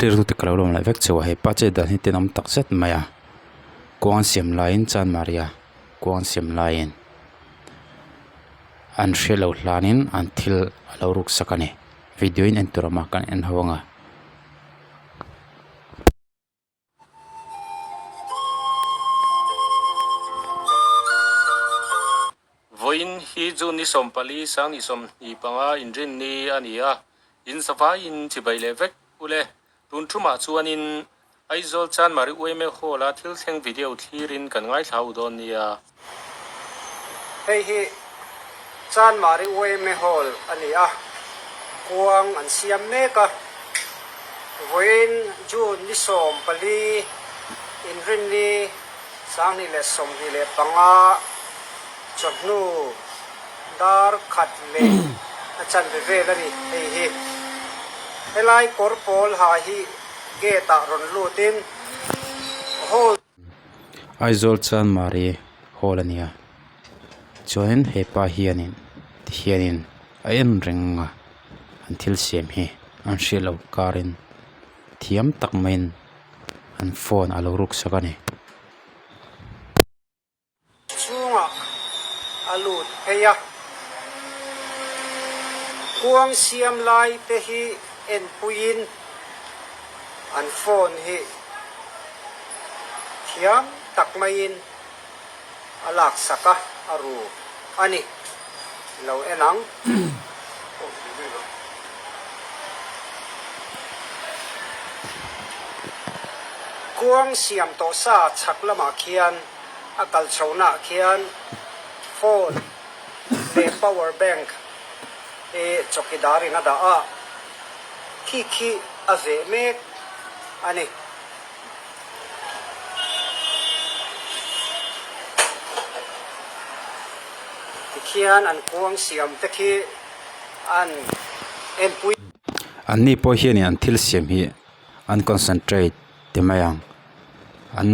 Thlir tu te ka lo lawm leh vek chauh a hepa chet dan hi tenawm tak zet mai a kawng an siam laiin chanmari a kawng an siam laiin an hre lo hlanin an thil a lo ruk sak a ni video in en tur awm a kan en ho ang a. Vawiin hi June ni 14 sang ni 25 inrinni a ni a, in zavaiin chibai leh vek u le. Tun tumah chuanin Aizawl Chanmari UMA Hall-a thil thleng video thlirin kan ngaithla u dawn nia. Hei hi Chanmari UMA Hall a ni a, kuang an siam mek a. Vawiin June ni 14 inrinni 2025 chawhnu dar khat leh a chanve vel a ni hei hi. Helai kawr pawl ha hi gate ah rawn lutin hall. Aizawl Chanmari hall a nia chuanin hepa hianin tihianin a en reng a an thil siam hi an hriat loh karin thiam tak maiin an phone a lo ruk sak a ni. Chhungah a lut phei a, kuang siam lai te hi enpuiin an phone hi thiam tak maiin a laksak a, a ru a ni. Lo en ang. Kuang siam tawh sa chhak lamah khian a kal chhohnaah khian phone leh power bank hi chawkidar in a dah a, khi khi a veh mek a ni. Tikhian an kuang siam te khi an enpui. Anni pawh hianin an thil siam hi an concentrate ti mai ang. An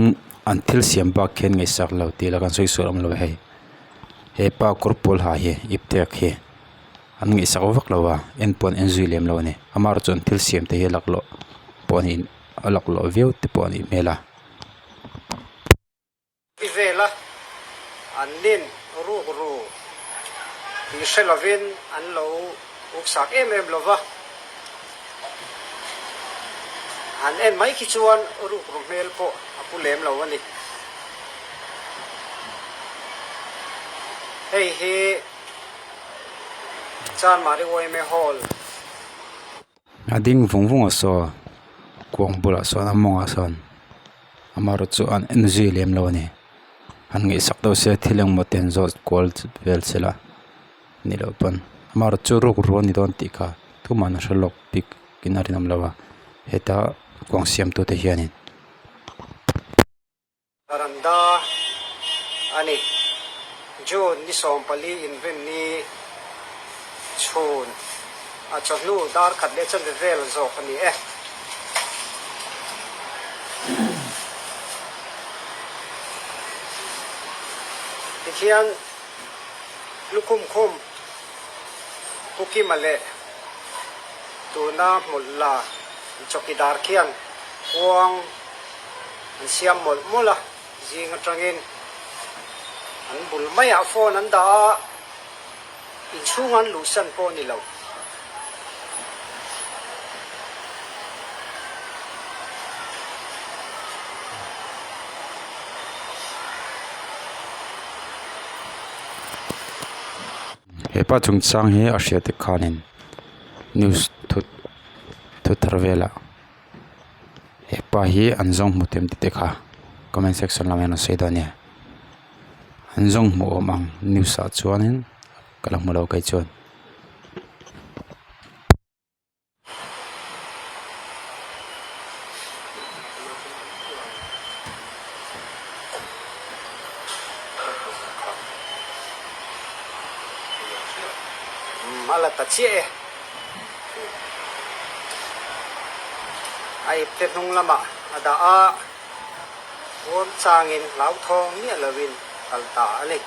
an thil siam bak khian ngaihsak lo tih lah kan sawi sual awm lo hei. Hepa kawr pawl ha hi ip tek hi an ngaihsak vak lo a en pawh an en zui lem lo a ni. Amaherawhchu chu an thil siam te hi laklawh pawh a niin a laklawh viau te pawh a nih hmel a. Ti vel a, an nin ruk ru tih hre lovin an lo uksak em em lova, han en mai khi chuan ruk ru hmel pawh a pu lem lo a ni. Hei hi Chanmari yma Hall. A ding vung vung a saw kuang bulah sawn a mawngah sawn amaherawh chu an en zui lem lo a ni an ngaihsak deuh se thil engmaw te an zawt kual vel se la nih loh pawn amaherawh chu ruk ru a ni dawn tih kha tumah an hre lawk bik in a rinawm lo a heta kuang siam tute hianin. Varanda a ni. June ni 14 inrinni chhun a chawhnu dar khat leh chanve vel zawk a ni e. Tikhian lukhum khum Pu Kima leh tuna hmawlh la chawkidar khian kuang An siam mawlh mawlh a, zing atangin an bul maiah phone an dah a, inchhung an luhsan pawh a ni lo. Hepa chungchang hi a hriat te khanin news thut thu thar velah. Hepa hi an zawng hmu tem tite kha comment section lamah hian an sawi dawn a nia an zawng hmuh awm ang news ah chuanin ka la hmu lo kei chuan. A la ta chiah e. A ipte hnung lamah a dah a, huam changin hlauthawng miah loin kal ta a ni.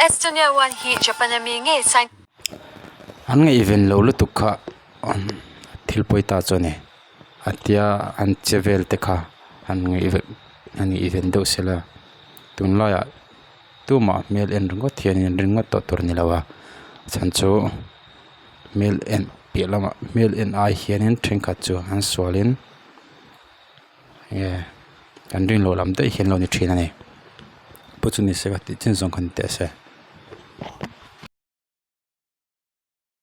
Estonia one hi Japan a mi ngei sign. An ngaihven lo lutuk kha thil pawi ta chu a ni. A tia an che vel te kha han ngaihven han ngaihven deuh sela tunlaiah tumah hmel en ringawt hian in ringawt tawh tur a ni lo a chhan chu hmel en piah lamah hmel en ai hianin thenkhat chu an sualin nge kan rin loh lam daih hian lo ni thin a ni pawh chu ni se ka tih chin zawng kha ni teh se.